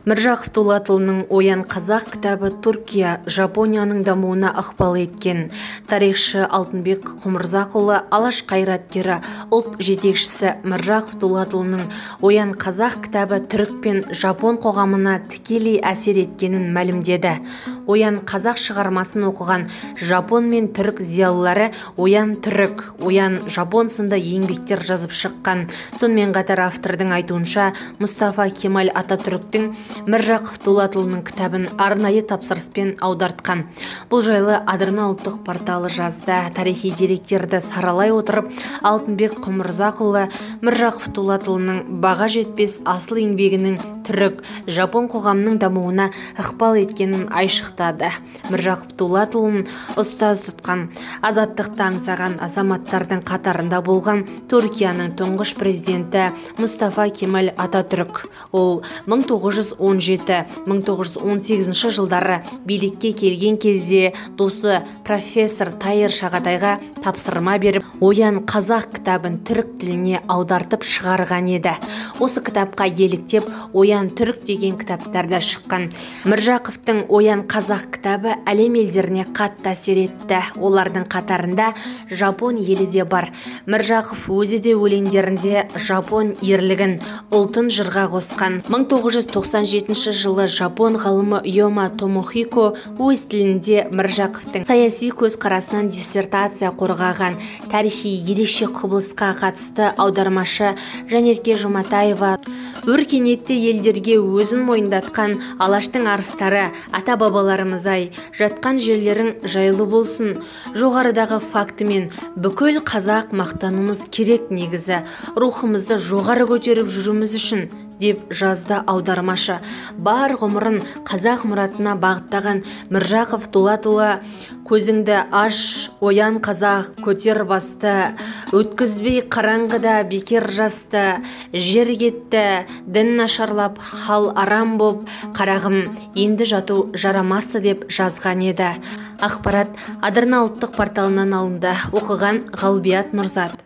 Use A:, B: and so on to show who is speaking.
A: Міржақып Дулатұлының «Оян, қазақ» кітабы Түркия, Жапонияның дамуына ықпал еткен. Тарихшы Алтынбек Құмырзақұлы Алаш қайраткері, ұлт жетекшісі Міржақып Дулатұлының «Оян, қазақ» кітабы түрік пен жапон қоғамына тікелей әсер еткенін мәлімдеді. «Оян, қазақ» шығармасын оқыған жапон мен түрік зиялылары «Оян, түрік», «Оян, жапон» сынды еңбектер жазып шыққан. Сонымен қатар автордың айтуынша, Мұстафа Кемаль Ататүріктің Міржақып Дулатұлының кітабын арнайы тапсырыспен аудартқан. Бұл жайлы Адырна ұлттық порталы жазды. Тарихи деректерді саралай отырып, Алтынбек Құмырзақұлы Міржақып Дулатұлының баға жетпес асыл еңбегінің түрік, жапон қоғамының дамуына ықпал еткенін айшықтады. Міржақып Дулатұлын ұстаз тұтқан, азаттықты аңсаған азаматтардың қатарында болған Түркияның тұңғыш президенті Мұстафа Кемаль Ататүрік. Ол 1917-1918 жылдары билікке келген кезде досы профессор Тайыр Шағатайға тапсырма беріп, «Оян, қазақ» кітабын түрік тіліне аудартып шығарған еді. Осы кітапқа еліктеп «Оян, түрік» деген кітаптар да шыққан. Міржақыптың «Оян, қазақ» кітабы әлем елдеріне қатты әсер етті. Олардың қатарында Жапон елі де бар. Міржақып өзі де өлеңдерінде жапон ерлігін, ұлтын жырға қосқан. 1997 жылы жапон ғалымы Йома Томохико өз тілінде Міржақыптың саяси көзқарасынан диссертация қорғаған. Тарихи ерекше құбылысқа қатысты аудармашы Жанерке Жұматаева өркениетті елдерге өзін мойындатқан Алаштың арыстары, ата-бабаларымыз ай, жатқан жерлерің жайлы болсын. Жоғарыдағы фактімен бүкіл қазақ мақтануымыз керек негізі, рухымызды жоғары көтеріп жүруіміз үшін, деп жазды аудармашы. Бар ғұмырын қазақ мұратына бағыттаған Міржақып Дулатұлы «Көзіңді аш, оян қазақ, көтер басты, өткізбей қараңғыда бекер жасты, жер кетті, дін нашарлап, хал арам боп, қарағым, енді жату жарамасты» деп жазған еді. Ақпарат Адырна ұлттық порталынан алынды. Оқыған Ғалбият Нұрзат.